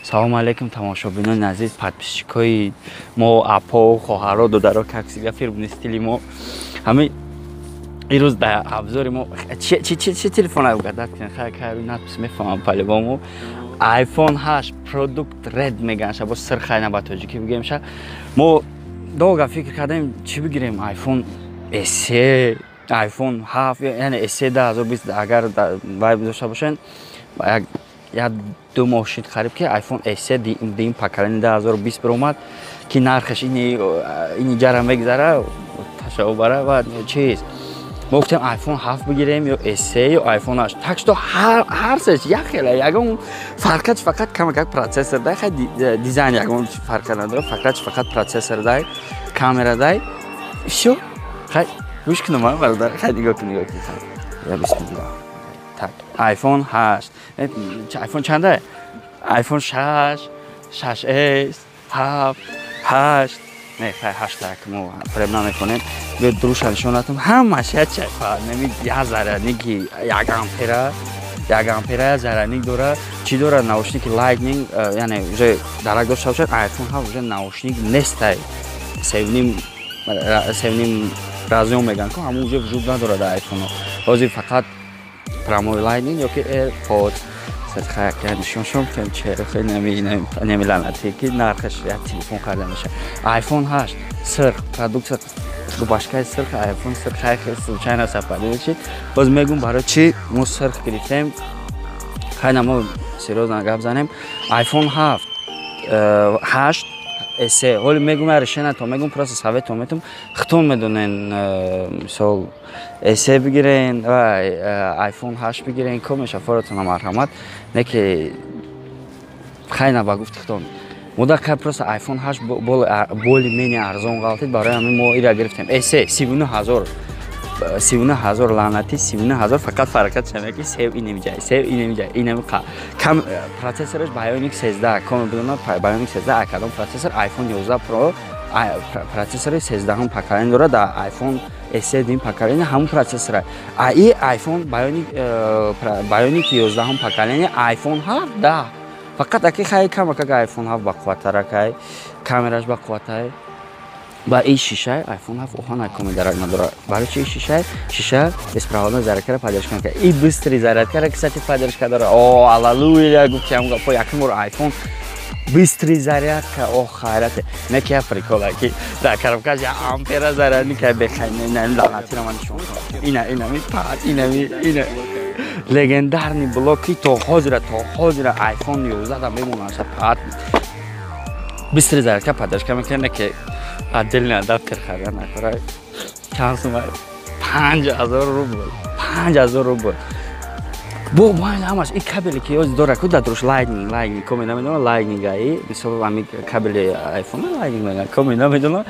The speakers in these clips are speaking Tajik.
Салому алейкум, тамошобинони азиз, подписчикои мо, апо, хоҳаро, додаро, как всегда, фирмни стили мо. Ҳами ирӯз дар обзори мо чи телефон угадать кунед? Хай, надпись мефаҳмам по-любому. iPhone 8 Product Red меганша, бо сирхай на ба тоҷикӣ бигемша. Мо долго фикр кардем, чӣ бигирем: iPhone SE, iPhone 7, яъне SE 2020. Агар вай дошта бошен, як 2 моҳ шид қариб, ки iPhone SE дуюм поколение 2020 биромад, ки нархаш ини ҷара мегзара, ташаввур ва чиз. Мо гуфтем, iPhone 7 бигирем ё SE ё iPhone 8. Так что ҳар сеш як хела, ягон фарқаш фақат камакак процессор дай. Хай, дизайн ягон фарқа надорад, фақат фақат процессор дай, камера дай, всё. Хай, гӯш кунам, бародар. Хай, нигоҳ кун, нигоҳ кун. Я бисмиллоҳ. Так, iPhone 8, iPhone чанда? iPhone 6, 6s, 7, 8. Не, хай, 8 так мо фреб намекунем. Биё, дуруша нишонатум. Ҳамаш як чайфа неми, як зарядники 1 ампера, 1 ампера як зарядник дора. Чӣ дора? Наушники Lightning, яъне уже дарак дошта бошад, iPhone 7 уже наушник нестай. Севним разъём меган ку, ҳамон уже вуҷуд надорад дар iPhone. Ҳозир фақат прямой Lightning ёки AirPods. Нишон шом кем чера неми ланати, ки нархаш як телефон карда меша. iPhone 8 сирх, продукция рубашкаи сирх, iPhone сирх. Хай, случайно совпадение шид. Боз мегум, барои чӣ мо сирх гирифтем. Хайна, мо серьёзно гап занем. iPhone 7, 8 SE. Ҳоли мегум, я решение то мегум, просто совет то метум, хитон медонен. Мисол, SE бигирен ва iPhone 8 бигирен, ко меша, форатона марҳамат. Не ки хайна, ба гуфти хитон мода кай, просто iPhone 8 более-менее арзон ғалтид, барои ҳамин мо ира гирифтем. SE 39 000, 39 000, лаънатӣ, 39 000. Фақат фарқат шаме, ки сев инемиҷай, сев инемиҷай, инеми кам. Процессораш Bionic 13, коме бидона Bionic 13 кадом процессор? iPhone 11 Pro процессори 13-ум поколение дорад. Дар iPhone SE дим поколение ҳамун процессора. А и iPhone Bionic 11-ум поколение, iPhone 7 10. Фақат аки хай, камакак iPhone 7 бақувваттаракай, камераш бақувваттай. Ба ин шишаи iPhone 7 оҳан, коми дарак надорад. Барои чи шишаи? Шиша беспроводной зарядкара поддержка мекунад и быстрый зарядкара, кстати, поддержка дорад. О, аллилуйя, гуфтиам гапо, якум бор iPhone быстрый зарядка. О, хайрате. Не ки прикола, ки дар коробкаш 1 ампера зарядника бехай. Лаънатиро ман нишон. Ина, ина ми пад, ина ми, ина легендарный блоки, то ҳозира iPhone 11 да мемонад. Пад быстрый зарядка поддержка мекунад, ки отдельный адаптер харида накора. Чанд сума? 5000 рубл, 5000 рубл. Бо майли ҳамаш и кабеле, ки ёз дора ку, дар дуруш Lightning, Lightning коме намедонам, Lightning аи, мисол, ами кабели iPhone Lightning меган, коме намедонам,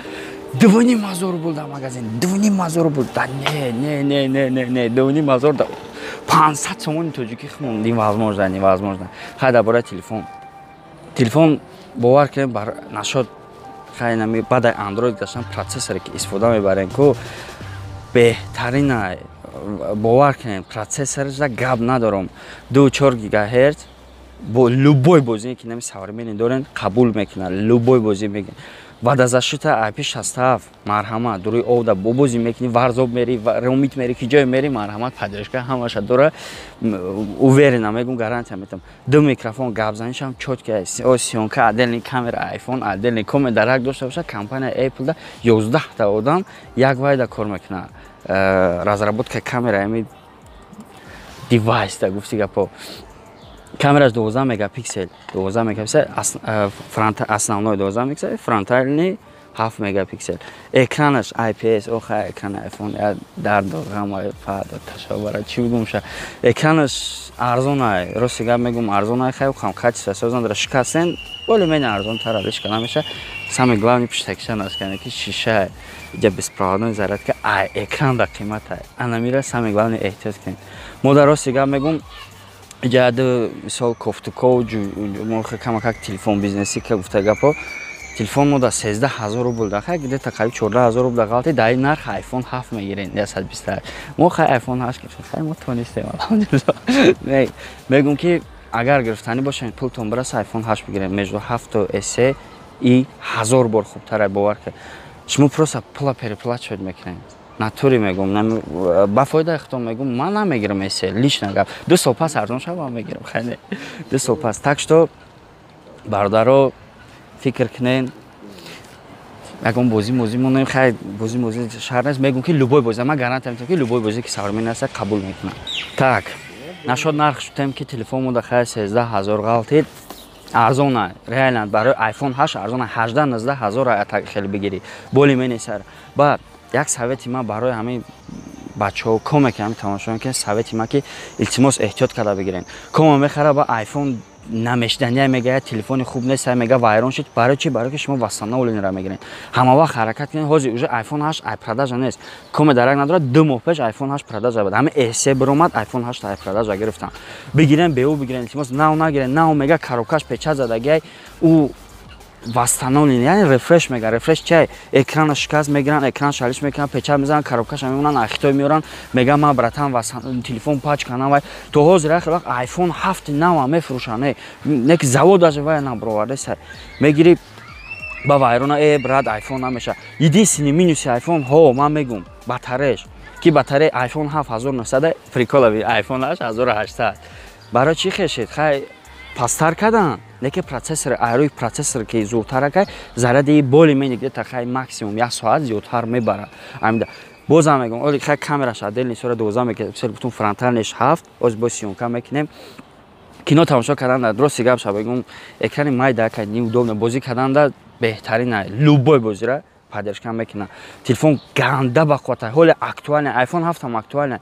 2500 рубл дар магазин, 2500 рубл. Да не, не, не, не, не, не, 2500 да 500 сомони тоҷикӣ хмон невозможно, невозможно. Хай, дар бораи телефон. Телефон, бовар кунем, нашод. Хай, нами баъдаи Android гаштан, процессоре ки истифода мебарем ку, беҳтарина. Бовар кунем, процессорша гап надорам. 2,4 гигагерц, бо любой бозие ки нами современный дорен, қабул мекунад, любой бозӣ мекунад. Водозащита IP67, марҳамат, дуруи овда бо бозӣ мекунӣ, варзоб мери, ромит мери, ки ҷое мери, марҳамат, поддержка ҳамаша дора. Уверенно мегум, гарантия метам. Ду микрофон, гапзанишам чёткий, съёмка отдельный, камера iPhone отдельный. Коме дарак дошта бошад, компания Apple да 11-та одам як вайда кор мекунад, разработка камера ами девайс да. Гуфти гапо, камераш 12 мегапиксел, 12 мегапиксел фронта, основной 12 мегапиксел, фронтальный 7 мегапиксел. Экранаш IPS. Оха, экрани iPhone дарду ғам фадо ташабара, чӣ бигумша. Экранаш арзонай, рости гап мегум, арзонай. Хай, хам качество созан дара, шикастен, более-менее арзонтар алишка намеша. Самое главное, пуштакиша нашкане, ки шиша иҷа беспроводной зарядка, ай экран да қимата. Анамира самое главное эҳтиёт кунед. Мо дар, рости гап мегум, иҷа мисол кофтуков мо камакак телефон бизнеси ка, гуфта гапо, телефон мо да 13 000 рубл да, хай, где-то қариб 14 000 рубл да ғалати. Дар ин нарх iPhone 7 мегирен, 128. Мо хай iPhone 8 гирифтем. Хай, мо тонистем, алҳамдулилло. Мегум, ки Агар гирифтанӣ бошед, пултон бираса, iPhone 8 бигиред. Между 7 SE и 1000 бор хубтар, бовар кунед. Шумо просто пула переплачивать мекунед. Натуре мегум, ба фоидаи худтон мегум, ман намегирам SE, лично гап. 2 сол пас арзон шава, ман мегирам, хеле. 2 сол пас. Так что бародаро, фикр кунед, ягон бозӣ мозӣ монем, хай, бозӣ мозӣ шаҳр нест, мегум ки любой бозӣ, ман гарантия метавам, ки любой бозӣ ки современный аст, қабул мекунам. Так, нашод нарх шудем, ки телефон мода хай 13 000 ғалтид, арзона, реально барои iPhone 8 арзона, 18 19 ҳазор хеле бигирӣ, более-менее сар. Баъд як совети ман барои ҳамин бачаҳо, коме ки ҳамин тамошо мекунед, совети ман ки илтимос, эҳтиёт карда бигирен. Кома мехара, ба iPhone намешдания мегӯяд, телефони хуб нест, мега, вайрон шуд. Барои чи? Барои ки шумо восстановленныйра мегиред. Ҳама вақт ҳаракат кунед. Ҳозир уже iPhone 8 ай продажа нест, коме дарак надорад. 2 моҳ пеш iPhone 8 продажа буд, ҳами SE биромад, iPhone 8 ай продажа гирифтам. Бигирен, беу бигирен, илтимос, нав нагирен. Нав мега, коробкаш печать задагиай, ӯ восстановлен, яъне рефреш мега. Рефреш чай? Экрана шикаст мегиранд, экран шалиш мекунанд, печать мезананд, коробкаша мемонанд, ай Хитой меоранд, мега, ма, братан, телефон пачка навай. То ҳозир ахир вақт iPhone 7 нава мефурӯшанд, не не ки завод даже вая наброварда. Мегири, ба вайрона, э, брат, iPhone намеша. Единственный минуси iPhone ҳо ман мегум, батареяш, ки батареи iPhone 7 1900, приколави, iPhone 8 1800. Барои чӣ хешед? Хай, пасттар карданд, лекин процессор, айрӯи процессор ки зудтар акай, заряди более-менее где-то хай максимум як соат зиёдтар мебарад. Амида бозам мегӯм, оли хай камераш отдельный сора, 12 мегапиксел гуфтум, фронтальныйш 7. Оз бо съёмка мекунем, кино тамошо кардан. Рости гап ша бегум, экрани майда акай неудобно, бозӣ карданда беҳтарина, любой бозира поддержка мекунад. Телефон ганда бақуввата, ҳоли актуальный, iPhone 7 ҳам актуальный.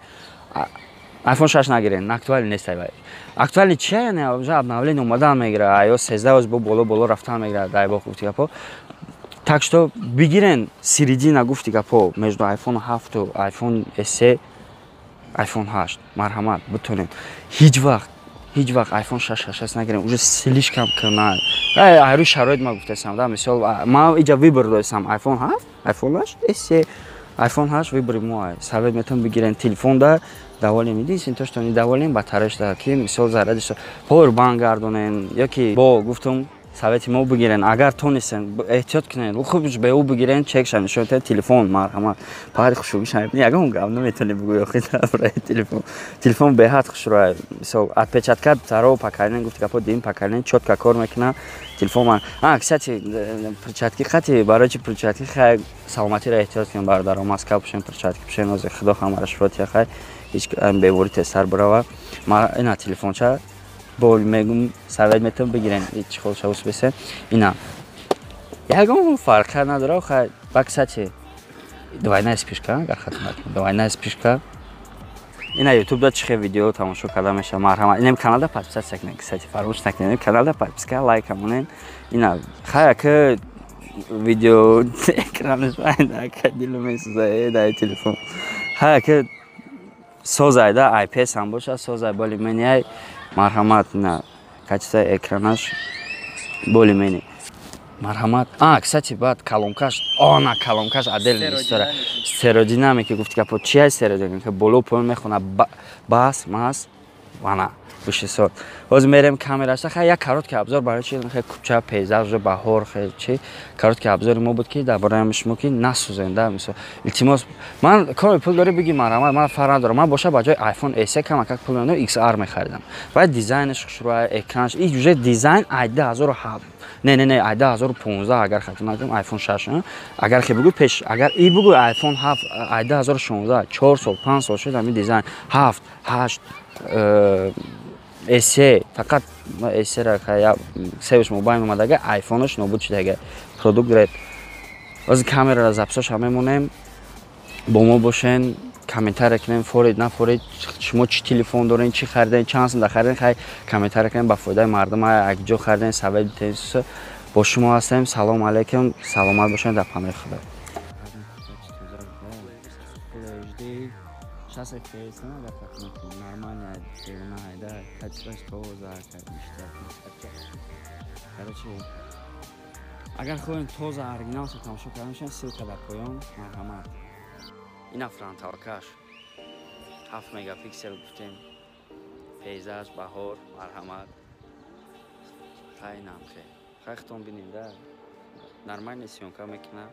iPhone 6 нагирен, актуальный нест. Ай актуальный чия? Яъне уже обновление омадан мегира, iOS 13 оз бо боло боло рафтан мегира, дай бог, гуфти гапо. Так что бигирен середина, гуфти гапо, между iPhone 7 iPhone SE, iPhone 8, марҳамат, битонед. Ҳеҷ вақт, ҳеҷ вақт iPhone 6, 6 нагирем, уже слишком кана. Айрӯи шароит ма гуфтасам да, мисол, ма иҷа выбор достам: iPhone 7, iPhone 8 SE. iPhone 8 выбори мо, совет метавон, бигирен. Телефон да доволен, единственное то, что недоволен, батареяш да, ки мисол зарядиш, power bank гардонен ё ки бо гуфтум, совети мо, бигирен. Агар тонистен, эҳтиёт кунед, хуб беу бигирен, чекша нишон диҳед телефон, марҳамат. Пари хушрӯгиша, ягон гап наметавонӣ бигӯӣ охи дар телефон. Телефон беҳад хушрӯ, мисол, отпечатка второго поколения, гуфти гапо, дуюм поколения, чётко кор мекунад телефон. Ман, а, кстати, перчатки хати, барои чи перчатки? Хай, саломатиро эҳтиёт кунем, бародаро, маска пӯшем, перчатки пӯшем. Ҳозир худо ҳамаро шифо диҳад, хай, ҳеҷ беморӣ тезтар бирава. Ма ина телефонча бо мегум, совет метавон, бигирен, чӣ хол шавус бесе, ина ягон фарқа надора. Хай, ба, кстати, двойная вспышка, агар хато накунам, двойная вспышка. Ина ютуб да чихе видео тамошо карда меша, марҳамат, инем каналда подписаться кунед. Кстати, фаромӯш накунед, инем каналда подписка, лайк монен. Ина хай, ака, видео экранаш ака дилу месӯза э дай телефон. Хай, ака, созайда IPS ҳам боша, созай, более-менее, марҳамат, на качество экранаш более-менее, марҳамат. А, кстати, баъд колонкаш, она колонкаш отдельная история. Стереодинамики, гуфти гапо, чи стереодинамика? Боло поён мехона, бас мас вана бишисод. Ҳозир мерем камераша. Хай, як короткий обзор. Барои чи хай кӯча, пейзаж, баҳор, хай чи, короткий обзори мо буд, ки дар бораи шумо ки насӯзен да. Мисол, илтимос, ман коми пул дорӣ, биги, марҳамат, ман фарқ надорам. Ман боша, ба ҷои iPhone SE камакак пул мемонам, XR мехаридам. Баъд дизайнаш хушрӯ, экранаш и уже дизайн ай 2007, не, не, не, ай 2015, агар хато накунам, iPhone 6, агар хе бугӯ пеш, агар и бугӯ iPhone 7 ай 2016, 4 сол, 5 сол шуд ҳамин дизайн. 7, 8, SE, фақат SE-ра севиш мобайн омадага, айфонаш нобуд шудага, продукт ред. Ҳозир камерара записоша мемонем, бо мо бошен, комментария кунем, форид нафорид, шумо чӣ телефон дорен, чӣ хариден, чанд сумда хариден, хай, комментария кунем, ба фоидаи мардум, як ҷо хариден, совет битен. Бо шумо ҳастем. Салому алайкум, саломат бошед, дар паноҳи худо. 60 FPS агар хато накунам, нормально, девона ҳайда, качествош тоза. Короче, агар хоҳем тоза оригиналшо тамошо карда мешавем, ссылка дар поён, марҳамат. Ина фронталкаш 7 мегапиксел гуфтем, пейзаж, баҳор, марҳамат. Хай, намхе, хай, хитон бинем да, нормальный съёмка мекунам.